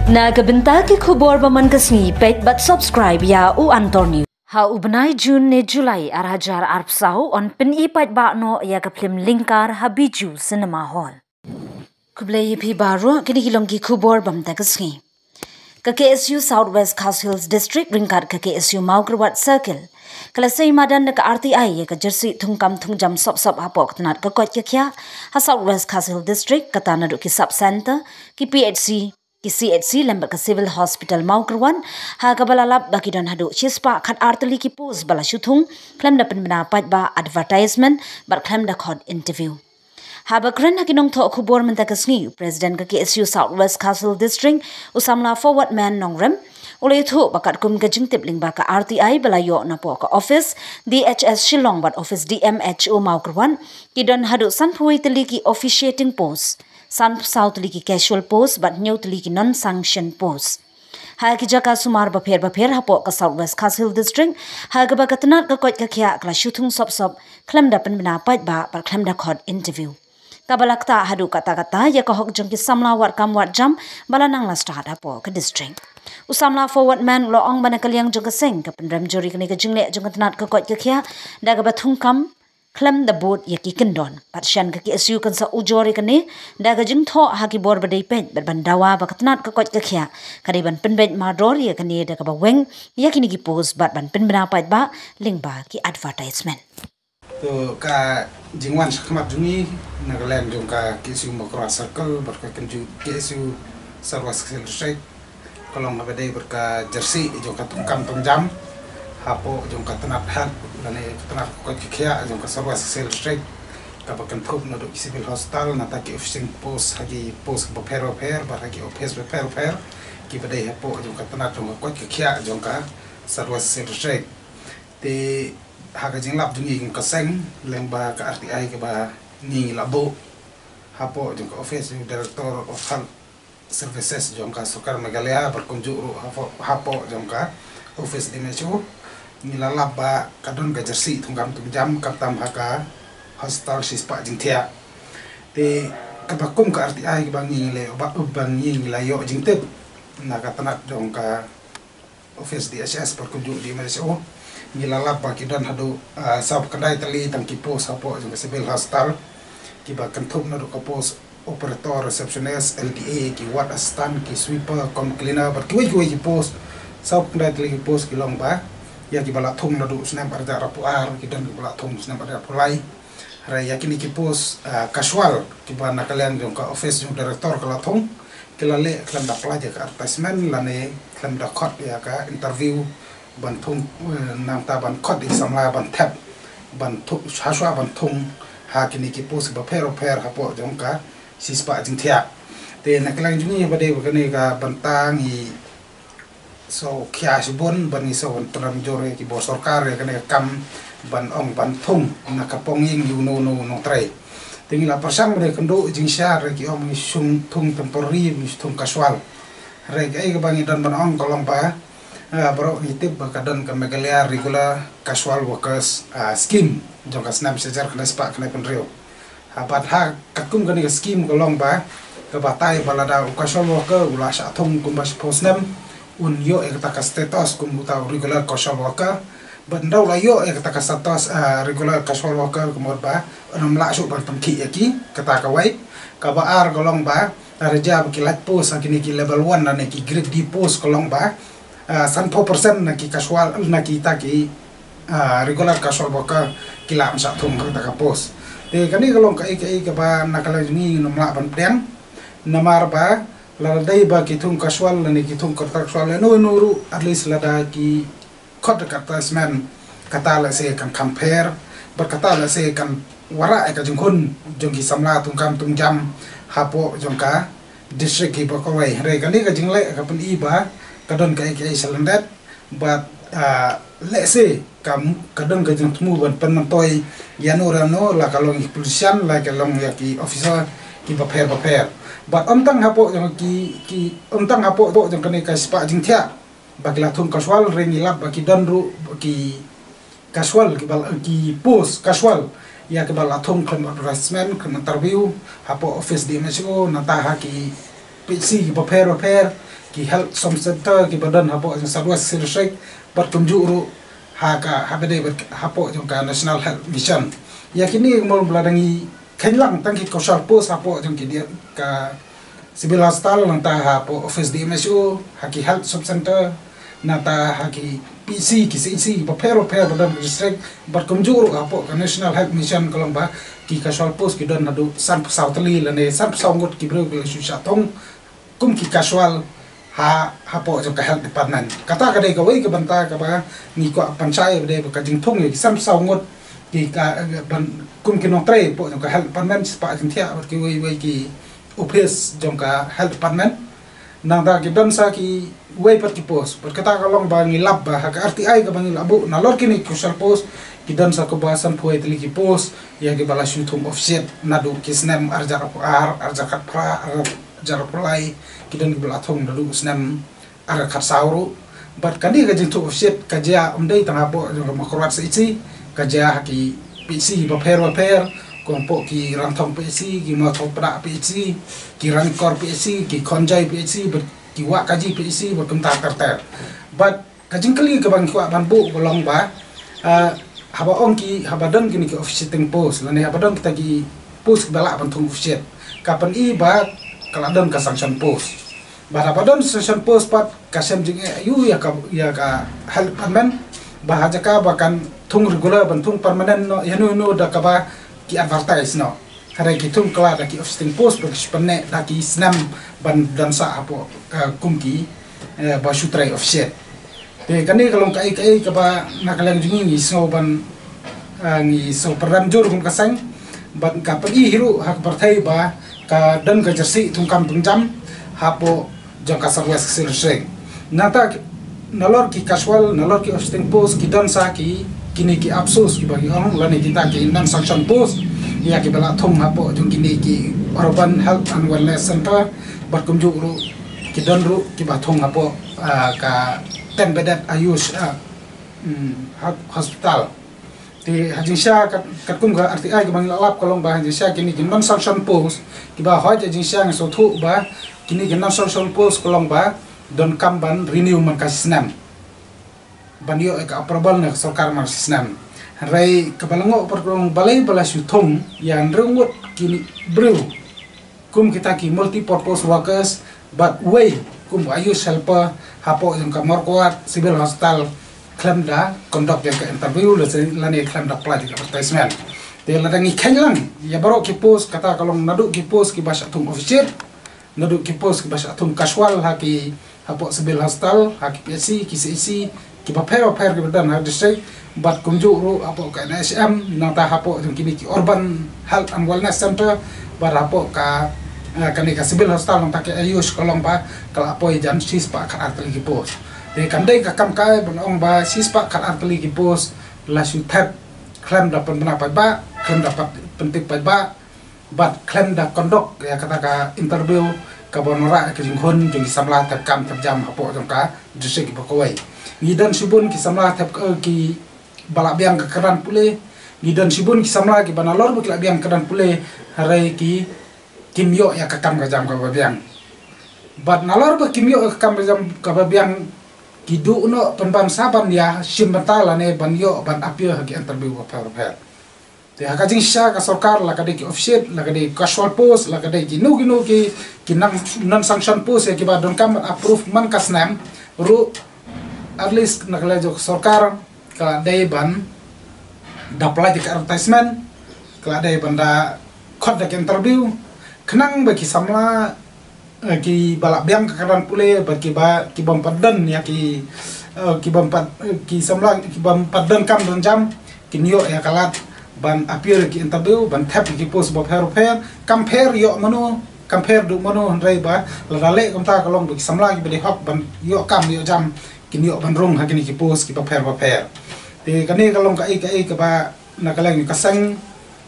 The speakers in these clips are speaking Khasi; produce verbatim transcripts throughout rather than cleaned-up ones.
Na ka bynta ki khubor ba man ka sngi, peit bad subscribe ïa U Antor News. Ha u bnai June ne July ar hajar arphew saw yn pyni paidbah noh ïa ka phlim Lyngkar ha Bijou Cinema Hall. Khublei ïa phi baroh, kine ki long ki khubor ba mynta ka sngi. Ka K S U South West Khasi Hills District ryngkat ka K S U Mawkyrwat Circle ka la sei madan da ka R T I ïa ka jersey thungkam thungjam sop sop hapoh ka tnat ka koit ka khiah ha South West Khasi Hills District, kata naduh ki sub center, ki P H C, ki C H C lem bad ka Civil Hospital Mawkyrwat, ha kaba la lap ba ki don haduh shispah khatar tylli ki post ba la shu thung khlem da pynbna paidbah advertisement bad khlem da khot interview. Haba kren ha ki nongthoh khubor mynta ka sngi, u President ka K S U South West Khasi Hills District, u samla Forwardman Nongrem, u la ïathuh ba katkum ka jingtip lyngba ka R T I ba la ïoh napoh ka office D H S Shillong bad office D M H O Mawkyrwat, ki don haduh sanphew tylli ki officiating post, sanphew saw tylli ki casual post bad hynñiew tylli ki non sanction post. Ha ki jaka sumar bapher bapher hapoh ka South West Khasi Hills District, ha kaba ka tnat ka koit ka khiah ka la shu thung sop sop khlem da pynbna paidbah bad khlem da khot interview. Kaba la ktah haduh katta katta ïa ka hok jong ki samla wad kam wad jam ba la nang la stad hapoh ka district. U samla Forwardman u la ong ba na ka liang jong ka seng ka pynrem jur ïa kane ka jingleh jong ka tnat ka koit ka khiah da kaba thungkam khlem da bud ïa ki kyndon. Bad shen ka K S U kan sa ujor ïa kane da ka jingthoh ha ki bor ba dei peit bad ban dawa ba ka tnat ka koit ka khiah ka dei ban pynbeit mardor ïa kane da kaba weng ïa kine ki post bad ban pynbna paidbah lyngba ki advertisement. To ka jingwan shakhmat jong ngi na ka liang jong ka K S U Mawkyrwat Circle bad ka kynjuh K S U South West Khasi Hills District ka long haba dei bad ka jersey jong ka thungkam thungjam hapoh jong ka tnat health lane ka tnat ka koit ka khiah jong ka South West Khasi Hills District, kaba kynthup naduh ki civil hospital, nangta ki officing post ha ki post bapher bapher bad ha ki office bapher bapher kiba dei hapoh jong ka tnat jong ka koit ka khiah jong ka South West Khasi Hills District. Te ha ka jinglap jong ngi kum ka seng lyngba ka R T I kaba ngi la buh hapoh jong ka office jong Director of Health Services jong ka Sorkar Meghalaya bad kumjuh ruh hapoh, hapoh jong ka office D M H O, ngi la lap ba ka don ka jersey thungkam thungjam khamtam ha ka hospital shispah jingthiah. Te kaba kum ka R T I kaba ngi la, ba, ba ngi la ïoh jingtip na ka tnat jong ka office D H S bad kumjuh D M H O, ngi la lap ba ki don haduh, ah, sawphew khyndai tylli tang ki post hapoh jong ka civil hospital kiba kynthup naduh ka post operator, receptionist, L D A, ki ward assistant, ki sweeper, cum cleaner bad kiwei kiwei ki post. Sawphew khyndai tylli ki post ki long ba ïa kiba la thung naduh u snem ar hajar arphew ar, ki don kiba la thung u snem ar hajar arphew lai. Hynrei ïa kine ki post, ah, casual kiba na ka liang jong ka office jong director ka la thung, ki la leh khlem da pynlait ïa ka advertisement lane khlem da khot ïa ka interview ban thung, eh, nangta ban khot ïa ki samla ban thep ban thung, shuwa shuwa ban thung ha kine ki post bapher bapher hapoh jong ka shispah jingthiah. Te na ka liang jong ngi ba dei ba kane ka bynta ngi sngewkhia shibun bad ngi sngewbha ban pynrem jur ïa ki bor sorkar ïa kane ka kam ban ong ban thung na ka pung ïing ïa uno uno u nongtrei. Te ngi la pyrshang ba dei kynduh jingshai ïa ki ong ngi shu thung temporary, ngi shu thung casual. Hynrei kaei kaba ngi don ban ong ka long ba, ah, baroh ngi tip ba ka don ka Meghalaya Regular Casual Workers, ah, Scheme jong ka snem shi hajar khyndai spah khyndai phew hynriew. Ha, bad ha katkum kane ka scheme ka long ba ka batai ba lada u casual worker u la shah thung kumba shiphew snem, un ïoh ïa kata ka status kum uta u regular casual worker. Bad ynda u la ïoh ïa kata ka status, ah, regular casual worker ka mut ba un ym lah shuh ban pynkhih ïa ki, kata kawei. Kaba ar ka long ba lada jia ba ki lait post ha kine ki level one lane ki grade D post ka long ba, ah, sanphew percent na ki casual, na kita ki, ah, regular casual worker ki lah ban shah thung ha kata ka post. Te kane ka long kaei kaei kaba na ka liang jong ngi ngim lah ban pdiang. Namar ba lada dei ba ki thung casual lane ki thung contractual lano lano ruh, at least lada ki khot da ka advertisement, kata lehse kan kham pher bad kata lehse kan wanrah ïa ka jinghun jong ki samla thungkam thungjam hapoh jong ka district kiba kawei. Hynrei kane ka jingleh ka pyni ba ka don kaei kaei sha lyndet bad, ah, lehse ka, ka don ka jingthmu ban pynmyntoi ïano ïano, la ka long ïa ki politician, la ka long ïa ki officer kiba pher bapher. Bad ym tang hapoh jong ki, ki, ym tang hapoh jong kane ka shispah jingthiah ba ki la thung casual, hynrei ngi lap ba ki don ruh ki casual, kiba, ki post casual ïa kiba la thung khlem advertisement, khlem interview hapoh office D M H O, nangta ha ki P H C kiba pher bapher, ki health sub center kiba don hapoh jong South West Khasi Hills District, bad kumjuh ruh ha ka, haba dei bad hapoh jong ka National Health Mission. Ïa kine kumno ba la dang ngi kheiñ lang tang ki casual post hapoh jong ki, ka Civil Hospital, nangta hapoh office D M H O, ha ki health sub center, nangta ha ki P H C, ki C H C bapher bapher ba don ha district, bad kumjuh ruh hapoh ka National Health Mission ka long ba ki casual post ki don haduh sanphew saw tylli lane sanphew saw ngut ki briew ki la shu shah thung kum ki casual ha, hapoh jong ka health department. Kata ka dei kawei ka bynta kaba ngi kwah pynshai ba dei ba ka jingthung ïa ki sanphew saw ngut ki ka, ban, kum ki nongtrei hapoh jong ka health department, spah jingthiah bad kiwei wei ki office jong ka health department. Nangta ki don sa kiwei pat ki post. Bad kata ka long ba ngi lap ba ha ka R T I kaba ngi la buh nalor kine ki casual post, ki don sa kumba sanphew wei tylli ki post ïa kiba la shu thung off shift naduh ki snem ar hajar arphew ar, ar hajar khatphra, ar hajar arphew lai, ki don kiba la thung naduh snem ar hajar khatsaw ruh. Bad kane ka jingthung off shift ka jia ym dei tang hapoh jong ka Mawkyrwat C H C, ka jia ha ki P H C bapher bapher, kum hapoh ki Ranthong P H C, ki Mawthaw Pdang P H C, ki Ranikor P H C, ki Khonjai P H C, bad ki Wahkaji P H C, bad kumta ter ter. Bad ka jingkylli kaba ngi kwah ban buh ka long ba, ah, haba ong ki, haba don kine ki off shifting post lane haba don kita ki post kiba lah ban thung off shift, ka pyni ba ka la don ka sanction post. Bad haba don sanction post pat ka shem jingeh aïu ïa ka, ïa ka health department, ba ha jaka ba kan thung regular ban thung permanent noh ïano ïano da kaba ki advertise noh. Hynrei ki thung kylla da ki off shifting post ba ki shu pynneh da ki snem ban don sah hapoh, eh, kum ki, eh, ba shu trei off shift. Te kane ka long kaei kaei kaba na ka liang jong ngi ngi sngew ban, eh, ngi sngew pyrshah jur kum ka seng, bad ka pyni hi ruh ha ka pyrthei ba ka don ka jingshah thungkam thungjam hapoh jong ka South West Khasi Hills District. Nangta nalor ki casual, nalor ki off shifting post ki don sa ki, kine ki APSUS kiba ngi ong lane kita ki non sanction post ïa kiba la thung hapoh jong kine ki Urban Health and Wellness Center, bad kumjuh ruh ki don ruh kiba thung hapoh, ah, ka ten bedded AYUSH, ah, mm, ha-, hospital. Te ha jingshisha kat, katkum ka R T I kaba ngi la lap ka long ba ha jingshisha kine ki non sanction post kiba hoi ha jingshisha ngi sngewthuh ba kine ki non sanction post ka long ba donkam ban renew man ka shisnem, ban ïoh ïa ka approval na ka sorkar man ka shisnem. Hynrei kaba la ngoh pat ka long balei ba la shu thung ïa hynriew ngut ki briew kum kita ki multi purpose workers bad wei kum AYUSH helper hapoh jong ka Mawkyrwat Civil Hospital khlem da conduct ïa ka interview lane khlem da pynlait ïa ka advertisement. Te lada ngi kheiñ lang ïa baroh ki post, kata ka long naduh ki post kiba shah thung off shift, naduh ki post kiba shah thung casual ha ki, hapoh Civil Hospital, ha ki P H C, ki C H C, kiba pher bapher kiba don ha district, bad kumjuh ruh hapoh ka N H M, nangta hapoh jong kine ki Urban Health and Wellness Center, bad hapoh ka, eh, kane ka Civil Hospital nangta ka AYUSH ka long ba ka la poi jan shispah khatar tylli ki post. Te kam dei ka kam kai ban ong ba shispah khatar tylli ki post la shu thep khlem da pynbna paidbah, khlem da pat pyntip paidbah, bad khlem da conduct ïa kata ka interview kaba wanrah ïa ka jinghun jong ki samla thep kam thep jam hapoh jong ka district kiba kawei. Ngi don shibun ki samla thep, eh, kiba la biang ka kyrdan pule, ngi don shibun ki samla kiba nalor ba ki la biang kyrdan pule, hynrei ki, kim ïoh ïa ka kam ka jam kaba biang. Bad nalor ba kim ïoh ïa ka kam ka jam kaba biang, ki duh noh pynban sa ban ïa shim bynta lane ban ïoh ban appear ha ki interview bapher bapher. Te ha ka jingshisha ka sorkar, la ka dei ki off shift, la ka dei casual post, la ka dei kino kino ki, ki non, non sanction post ïa kiba donkam ban approve man ka snem ruh, at least na ka liang jong ka sorkar ka la dei ban da pynlait ïa ka advertisement, ka la dei ban da khot da ki interview, khnang ba ki samla, eh, kiba la biang ka kyrdan pule bad kiba, ki bym pat don ïa ki, eh, ki bym pat, eh, ki samla ki bym pat donkam don jam, kin ïoh ïa ka lad ban appear ki interview, ban thep ki post bapher bapher, kam pher ïoh mano, kam pher duh mano, hynrei ba lada leh kumta ka long ba ki samla kiba dei hok ban ïoh kam ïoh jam, kin ïoh ban rung ha kine ki post kiba pher bapher. Te kane ka long kaei kaei kaba na ka liang ka seng,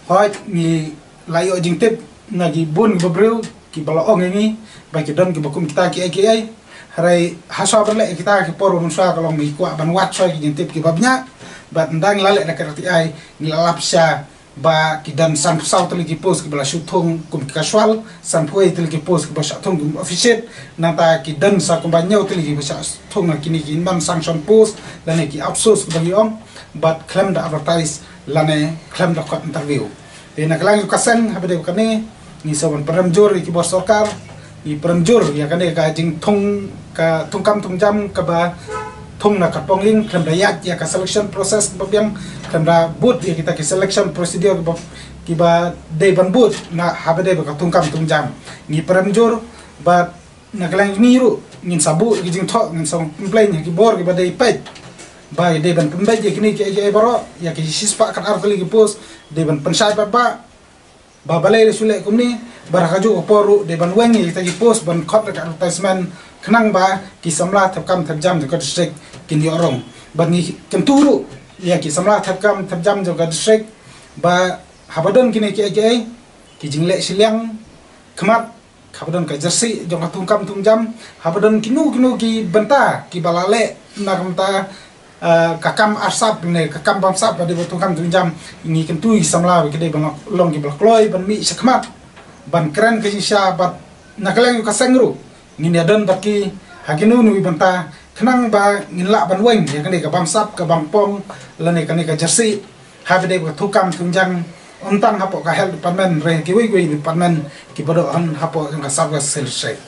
hooid ngi la ïoh jingtip na ki bun kiba briew kiba la ong ïa ngi ba ki don kiba kum kita kiei kiei. Hynrei ha shuwa ban leh kita ki por ba mynshuwa ka long ngi kwah ban wad shuwa ki jingtip kiba bniah. Bad ynda ngi la leh da ka R T I ngi la lap sha ba ki don sanphew saw tylli ki post kiba la shu thung kum ki casual, sanphew wei tylli ki post kiba shah thung kum officiate, nangta ki don sa kumba hynñiew tylli kiba shah thung ha kine ki non-sanction post lane ki outsource kiba ngi ong, bad khlem da advertise lane khlem da khot interview. Te na ka liang jong ka seng haba dei ba kane, ngi sngewbha ban pynrem jur ïa ki bor sorkar, ngi pynrem jur ïa kane ka jingthung, ka thungkam thungjam kaba thung na ka pong ïing, khlem da ïaid ïa ka selection process kaba biang, khlem da bud ïa kita ki selection procedure kiba, kiba dei ban bud na haba dei ba ka thungkam thungjam. Ngi pynrem jur, bad na ka liang ngi ruh ngin sa buh ki jingthoh, ngin sa complain ha ki bor kiba dei peit ba dei ban pynbeit ïa kine ki, ki, ki baroh, ïa ki shispah khatar tylli ki post dei ban pynshai paidbah. Ba balei la shu leh kumne, bad ha kajuh ka por ruh dei ban weng ïa kita ki post ban khot da ka advertisement, khnang ba ki samla thep kam thep jam jong ka district kin ïoh rung. Bad ngi kyntu ruh ïa ki samla thep kam thep jam jong ka district ba haba don kine ki, ki, ki jingleh shiliang khmat, haba don ka jersey jong ka thungkam thungjam, haba don kino kino ki bynta kiba la leh na ka bynta, eh, ka kam arsap ne ka kam bamsap ba dei ba thungkam thungjam, ngi kyntu ïa ki samla ba ki dei ban long kiba la kloi ban mih shakhmat ban kren ka jingshisha. Bad na ka liang jong ka seng ruh ngin ïa don bad ki ha kino kino ki bynta, khnang ba ngin lah ban weng ïa kane ka bamsap, ka bampong lane kane ka jersey, haba dei ba ka thungkam thungjam, ym tang hapoh ka health department, hynrei kiwei kiwei department kiba don hapoh jong ka South West Khasi Hills District.